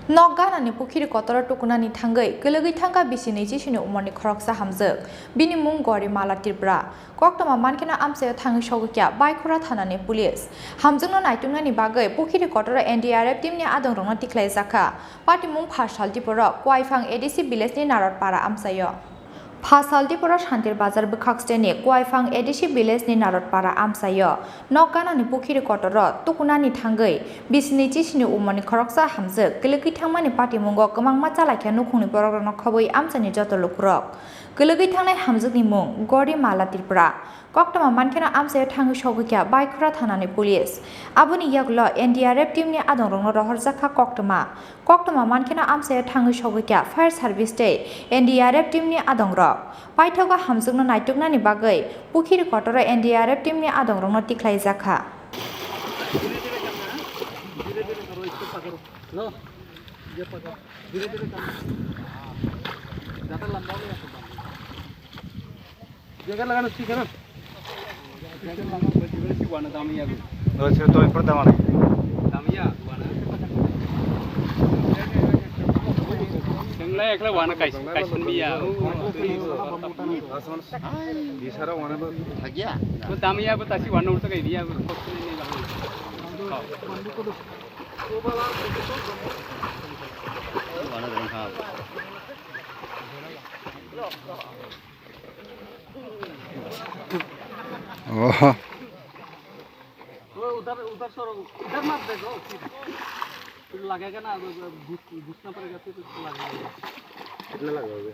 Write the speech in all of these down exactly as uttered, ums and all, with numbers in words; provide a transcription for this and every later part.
Nok ganani pukhiri kotoro tukunani thangwi kwlwgwi thangkha bisi nwichi sini umorni khoroksa hamjwk. Bini mung Gorimala Tripura. Koktwma mankheno amchaio thangwi sogwikha Baikhura thanani police. Hamjwkno naituknani bagwi pukhiri kotoro N D R F teamni adongrokno tikhlaijakha. Patimung Pharsal Tiporo, Kuaiphang A D C villageni Narotpara amchaio. Pharsal Tiporo Santir Bazar bwkhak steni Kuaiphang A D C villageni Narotpara amchaio nok ganani pukhiri kotoro tukunani thangwi bisi nwichi sini umorni khoroksa hamjwk kwlwgwi thangmani patimungo kwbangma chalaikha nukhungni borokrokno khobwi amchaini joto lukurok. Kwlwgwi thangnai hamjwkni mung Gorimala Tripura. Koktwma mankheno amchaio thangwi sogwikha Baikhura thanani police. Aboni yagulo N D R F teamni adongrokno rohorjakha koktwma. Koktwma mankheno amchaio thangwi sogwikha fire service tei N D R F teamni adongrok. Paithago hamjwkno naituknani bagwi pukhiri kotoro N D R F teamni adongrokno tikhlaijakha. Oho. वो उधर, उधर सर, इधर मत देखो, फिर, फिर लगेगा ना, वो, वो घुस-, घुसना पड़ेगा, फिर उसको लगेगा। कितना लगेगा?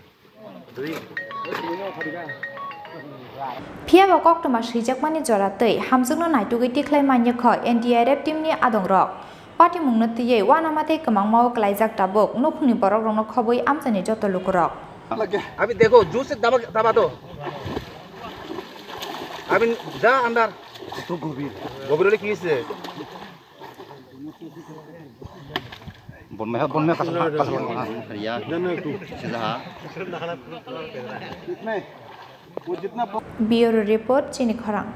Phiya bo koktwma swijakmani jora twi hamjwkno naitugwi tikhlai manya kho N D R F teamni adongrok. Patimungno twiwi uanama tei kwmangmao klaijak tabuk nukhungni borokrokno khobwi amchaini joto lukurok. अभी देखो, जोर से दबा, दबा दो। अभी जा अंदर। तो गंभीर। गंभीर होले की से? Bonmaya, bonmaya, kasar, kasar, kasar, ya. Sejaha. Bureau Report, Chini Khorang.